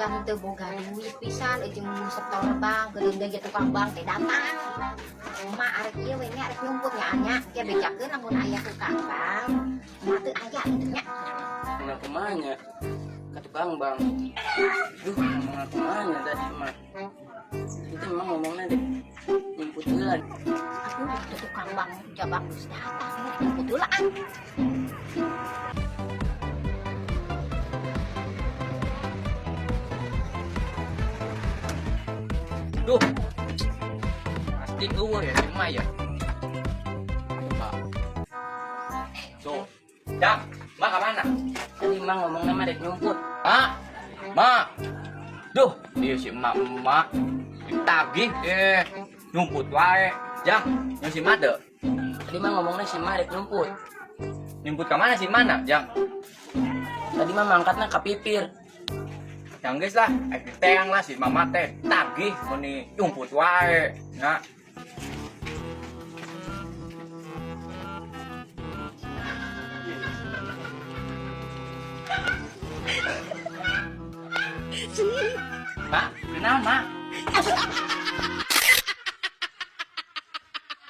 Dan teu boga duit pisan jeung setor bank, geudeung deui tukang bank teh datang. Emak arek ieu we nya, arek nyumput nya nya, ya bejakeun lamun aya tukang bank. Emak teu aya kitu nya. Ngomong kumaha nya? Ka tukang bank. Duh, ngomong kumaha nya tadi mah? Itu memang ngomongnya deh. Nyumput heula. Aduh, teu tukang bank jabang geus datang, nyumput heula ah. Duh. Pasti eueuh ya si emak ya. Coba. Tuh. Jang, mak ke mana? Tadi emak ngomongnya mah dek nyumput. Mak, mak. Duh, iya si emak emak. Ditagih, nyumput wae. Jang, yang si mak deh. Tadi mah ngomongnya si emak dek nyumput. Nyumput ke mana si mana, Jang? Tadi mah mangkatnya ka pipir. Yang geus lah, diteang lah si mama teh. Tagih, meni nyumput wae. Nah. Mak, kenal, Mak?